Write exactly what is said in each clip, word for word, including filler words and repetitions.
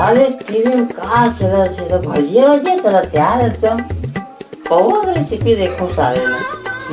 अरे टीवी में का चलत हे? तो भजिया वजिया चलत हे यार एकदम। कौआ के रेसिपी देखो सारे में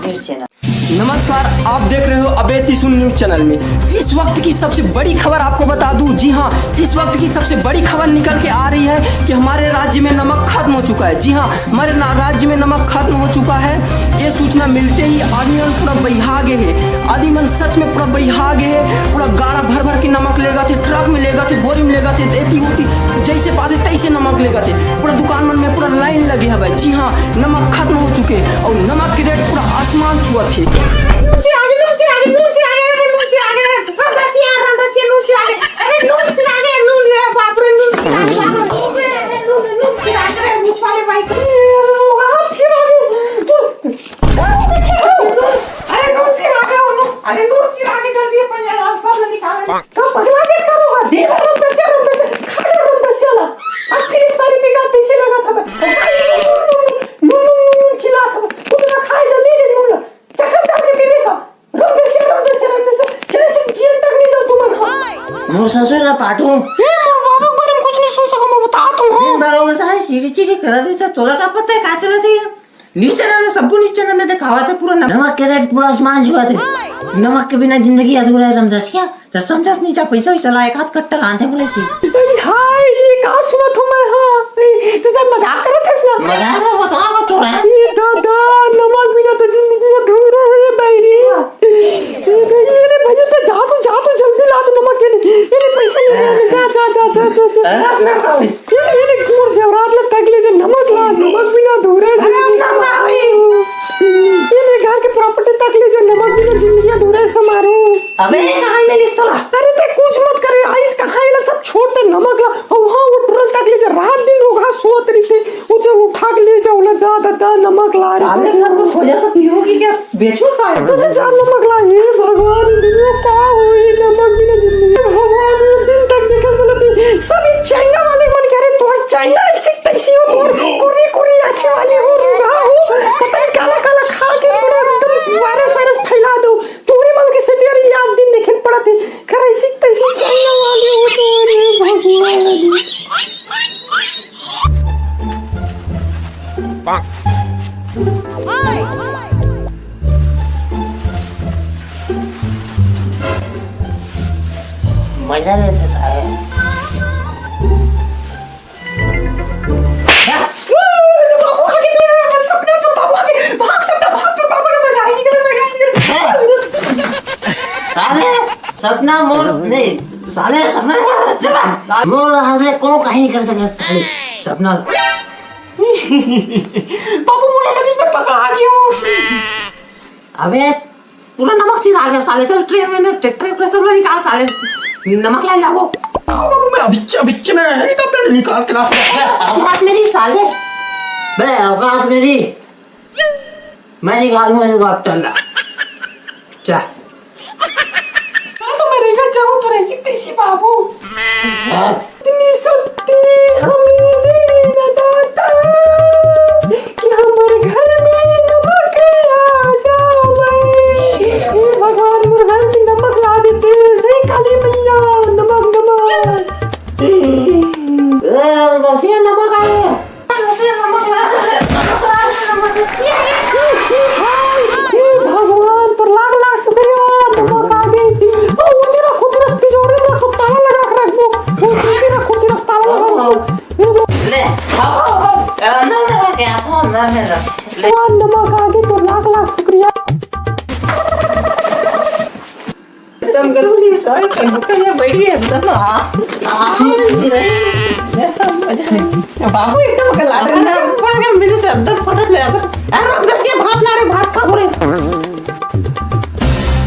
न्यूज चैनल। नमस्कार, आप देख रहे हो अबे त्रिशूल न्यूज चैनल में। इस वक्त की सबसे बड़ी खबर आपको बता दूं, जी हाँ, इस वक्त की सबसे बड़ी खबर निकल के आ रही है कि हमारे राज्य में नमक खत्म हो चुका है। जी हाँ, हमारे ना-, राज्य में नमक खत्म हो चुका है। ये सूचना मिलते ही आदमी मन पूरा बहिया गे हे। आदमी मन सच में पूरा बहिया गे हे। पूरा गाड़ा भर भर के नमक लेगथे, ट्रक में लेगथे, बोरी में लेगथे, एती ओती जैसे पाथे तैसे नमक लेगथे। पूरा दुकान मन में पूरा लाइन लगे हवय। जी हाँ, नमक खत्म हो चुके हे और नमक के रेट पूरा आसमान छुअत हे। नून सिर आगे, नून सिर आगे, नून सिर आगे, अरे नून सिर आगे, अरे रामदासिया, रामदासिया, नून सिर आगे, अरे नून सिर आगे, नून रे बाप रे, नून सिर आगे, बाप रे, नून, नून, नून सिर आगे, अरे मुछ वाले भाई। अरे नून सिर आगे, अरे नून सिर आगे, जल्दी अपन यार सब निकाल। का पगला के इसका होगा? दे दे, रद्द से, रद्द से, खा ले, रद्द से ला। आज फिर इस बारी बेकार पैसे लगा था मैं। नू, नू, नू, नू, नू, नू, नू, चिल्ला था। तू मेरा खाए जल्दी रे, नू ला। चक्कर डाल के पीने का। रद्द से, रद्द से, रद्द से। जैसे जिए तक नहीं दो तुम। मोर ससुर ला पाटू। ए, मोर बाबू के बारे में कुछ नहीं सुन सको, मैं बता तो हूँ। दिन भर वो सारे चिड़ी चिड़ी कर देते, तोला का पता है का चला चाहिए? न्यूज चैनल में, सबको न्यूज चैनल में दिखावा था पूरा नमक के रेट पूरा आसमान छुआ थे। नमक के बिना जिंदगी अधूरा है, समझस क्या? तो समझस नहीं, जा पैसा वैसा ला, एक आध कट्टा लानते बोले सी। अरे हाय, ये का सुना था मैं, हाँ? ए, तू तो मजाक करत हस ना? मजाक में बता, बता रहा है। ये दादा, नमक बिना तो जिंदगी अधूरा है, भाई। ये तो, ये रे भैया, तो जा, तू जा, तू जल्दी ला, तू नमक के लिए। ये रे पैसा नहीं है, जा, जा, जा। अरे, अपना काम है। ये, ये रे, मोर जेवरात ला तक ले जा, नमक ला, नमक बिना अधूरा है अरे, जिंदगी अपना काम है। ये रे, घर के प्रॉपर्टी तक ले जा, नमक बिना जिंदगी अधूरा है, समारू। अबे, ये कहाँ मिलिस तोला? अरे, ते कुछ मत करे, आइस कहाँ, ये ला सब छोड़ दे, नमक ला। और हाँ, वो ट्रल तक ले जा, रात दिन रोगा सोत रही थे, वो चल उठा के ले जा, ओला जा, दादा, नमक ला रे। साले, घर में खोजा तो पीहू की क्या? बेचो सारे। अरे जान नमक ला, हे भगवान, दुनिया का होई नमक बिना जिंदगी। भगवान, वो दिन तक देखल गलत है। सब ये चाइना वाले मन कह रहे, "तोर चाइना ऐसी तैसी हो, तोर कुरी कुरी आंखें वाले हो, रूढ़ा हो, पता नहीं काला काला खा के पूरा एकदम वायरस वायरस फैला दो।" तोरे मन के सेती अरे आज दिन देखे पड़त है, कर ऐसी तैसी चाइना वाले हो तो, अरे भगवान। मजा लेते सारे। साले, सपना मोर नहीं, साले, सपना मोर हाथ ले कोनो कहीं नहीं कर सके, साले, सपना। बाबू, मोला लगिस मैं पकड़ा गयो। अबे, पूरा नमक सिरा गया साले। चल, ट्रेन में, ट्रैक्टर, ट्रैक्टर सब लोग निकाल साले। नमक ला लाओ। आओ बाबू, मैं अभी, अभी मैं हेलीकॉप्टर निकाल के लाता हूँ। औकात मेरी साले। बे, औकात मेरी। मैं निकालूं हेलीकॉप्टर ला। जा। हाँ, तो मैं रेखा जाऊँ तो ऐसी तैसी बाबू। हाँ। इतनी शक्ति हमें दे न दाता कि हमारे घर में नमक आ जावे। हे भगवान, मोर घर में नमक ला देते, जय काली मैया, नमक, नमक। ए, बसिया नमक आवे। हे भगवान, तोर लाख लाख शुक्रिया, नमक आ गे। ओ, उती रख, उती रख, तिजोरी में रख, ताला लगा के रख दो। ओ, उती रख, उती रख, ताला लगा के रख दो। ले, आओ, आओ, आओ। अंदर में रख, आओ, अंदर में रख। ले। भगवान, नमक आ गे, तोर लाख लाख शुक्रिया। एकदम गर्म नहीं, सारे ठंडू के लिए बैठ गए, एकदम आ, आ, बाबू एकदम गला रहा है। ऊपर अगर मेरे से एकदम फटक ले, अगर, अरे, हम दस ये भात ला रहे, भात खा बोले।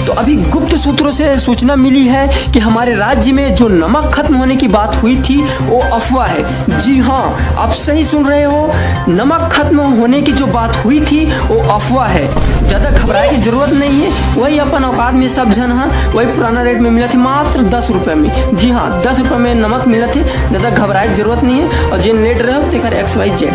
तो अभी गुप्त सूत्रों से सूचना मिली है कि हमारे राज्य में जो नमक खत्म होने की बात हुई थी, वो अफवाह है। जी हाँ, आप सही सुन रहे हो, नमक खत्म होने की जो बात हुई थी, वो अफवाह है। ज्यादा घबराए की जरूरत नहीं है, वही अपन औकात में सब झन हा, वही पुराना रेट में मिलत हे, मात्र दस रुपया में। जी हाँ, दस रुपया में नमक मिलत हे, ज्यादा घबराए की जरूरत नहीं है। और जिन लेट रहे हो, तेकर X Y Z।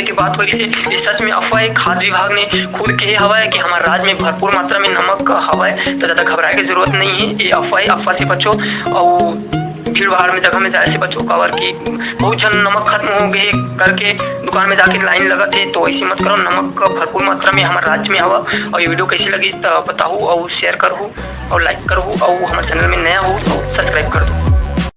के बात होइस हे, ये सच में अफवाह हे। खाद्य विभाग ने खुद कहे हवय कि हमर राज्य में भरपूर मात्रा में नमक हवय, तो ज्यादा घबराए के जरूरत नहीं है। ये अफवाह हे, अफवाह से बचो। और भीड़ भाड़ में जगह में जाए से बचो, काबर कि बहुत झन नमक खत्म हो गए करके दुकान में जाके लाइन लगत हे, तो ऐसे मत करो। नमक भरपूर मात्रा में हमर राज्य में हवा। और ये वीडियो कैसे लगी तो बताओ, और शेयर करो, और लाइक करो, और हमारे चैनल में नया हो तो सब्सक्राइब कर दो।